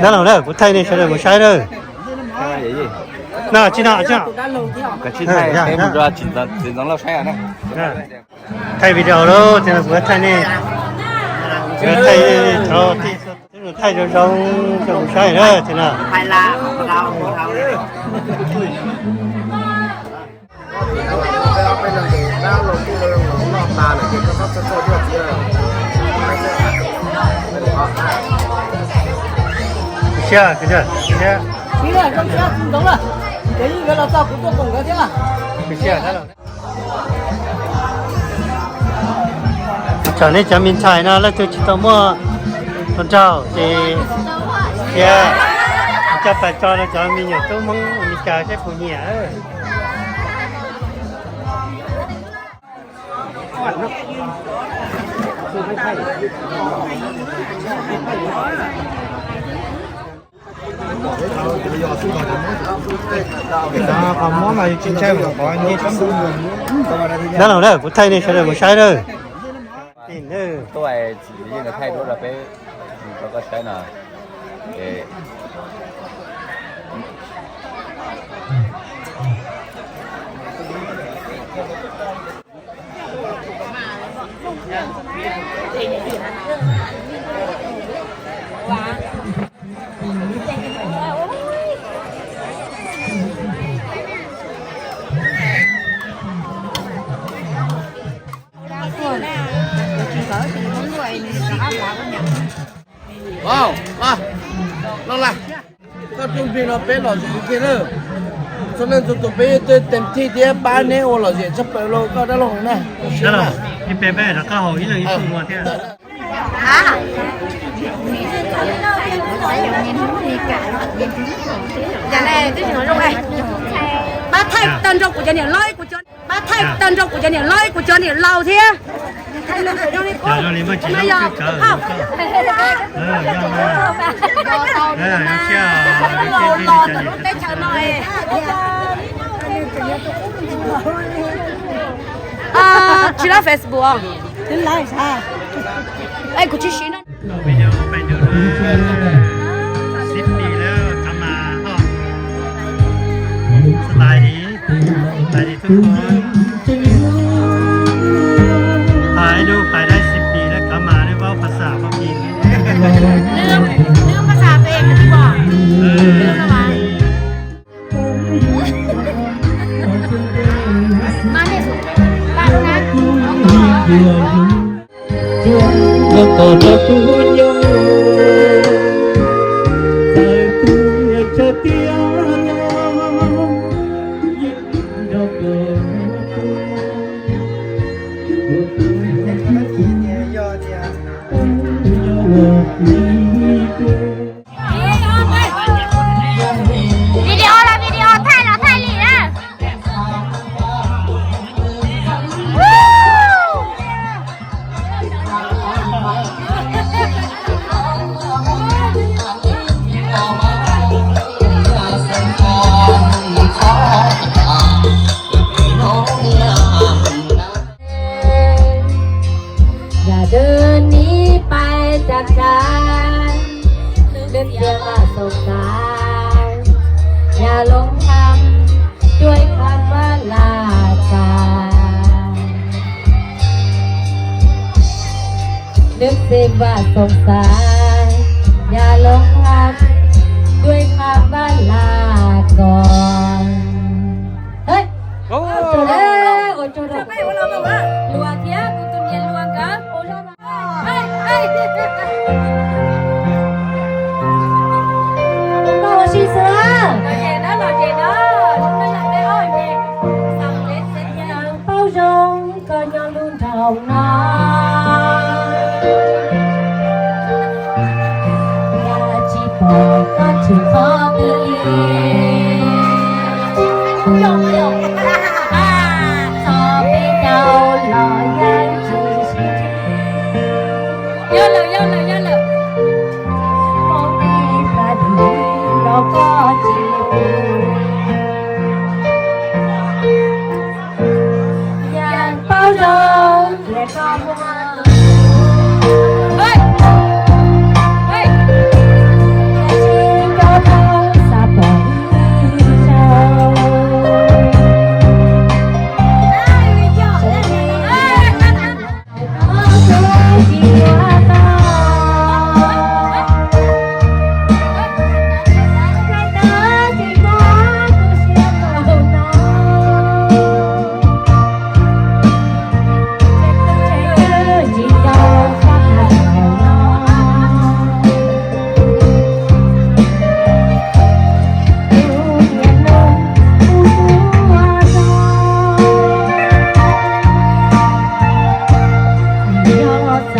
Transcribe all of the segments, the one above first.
Dab laug na, kuv thaij nej sawv daws mus saib na. No tsis no tsis no. Thaij video lauj, ces kuv thaij nej, kuv thaij nej cov tij thaij zoo zoo rau kuv saib na ces no. Siab, siab. Thaum nej cov me ntxhais no leej twg tsis tau muaj hluas nraug ces thiab coj pais tso rau cov me nyuam tub Hmoob Amelikas seb puas nyiam. Qhov mob mas yus tsis ntshai, qhov nyiaj tshaj. Dab laug na, kuv thaij nej sawv daws mus saib na. Tuaj txiv yeej thaij duab rau peb, rau koj saib no. Los laj, koj rooj nplig no peb lom zem tiag na. Txhua leej txhua tus peb yeej twb tes thij thiab pab neb ua lom zem tshaj plaws rau koj dab laug na. Ib pliag peb rov qab haus ib leeg ib tug ua thiab. Pab thaij tag nrho kuv cov niam laus, pab thaij tag nrho kuv cov niam laus, kuv cov niam laus thiab. Tsis lab Facebook os. Es kuv tsis siv no. Video pais nrug Xib Pis lawv cov mas ho. Sawv daws, sawv daws tub, pais lug pais dai Xib Pis lawv cov mas lawv paub phas xas Fab Kis. Lwm phas xas pem tsis pom. Video los video, thaij los thaij li na.อย่าเดินหนีไปจากกัน นึกเสียว่าสงสาร อย่าหลงทำด้วยคำว่าลาจาก นึกเสียว่าสงสาร อย่าหลงทำด้วยคำว่าลาก่อน เฮ้ย Ua tsaug rau luag thiab kuv tus niam luag nkawd. Koj ua si xwb. Paub zoo koj nyob lub nroog no, yog tsis pom koj tsis qhov twg li. Txog peb caug los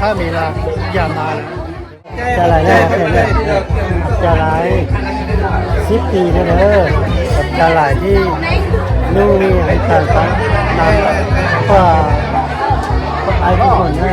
Hab mis las yam mas. Ca lais na, ca lais sib tis na, ca lais thib nuj li hais tas na, ua, ua ai thib kuam na.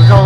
Cov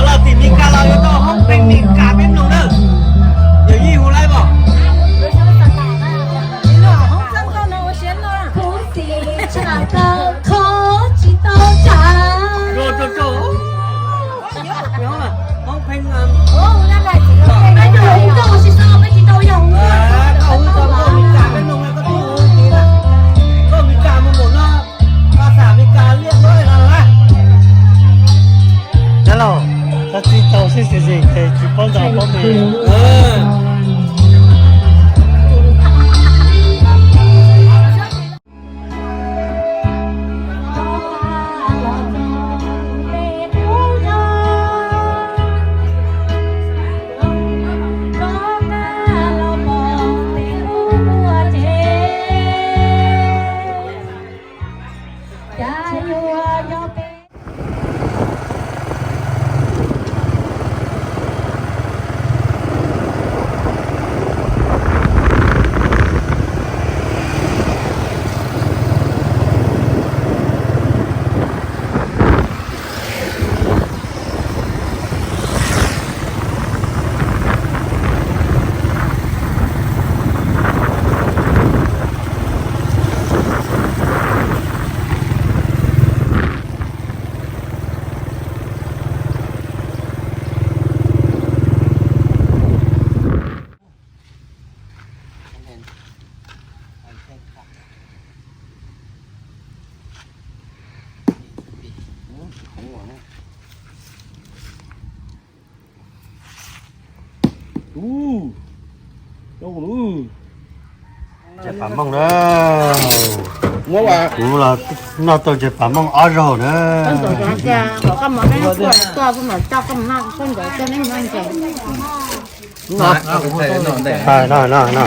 los tim Meskas los yuav tau hoob pheej Meskas peb mloog na. Yog yij hu laib pom. Dab laug, koj txij tau xwb xwb ces tsis paub ntau paub me. Tsev pas mooj na. Kuv los noj tau tsev pas mooj ob zaug na. No, no, no.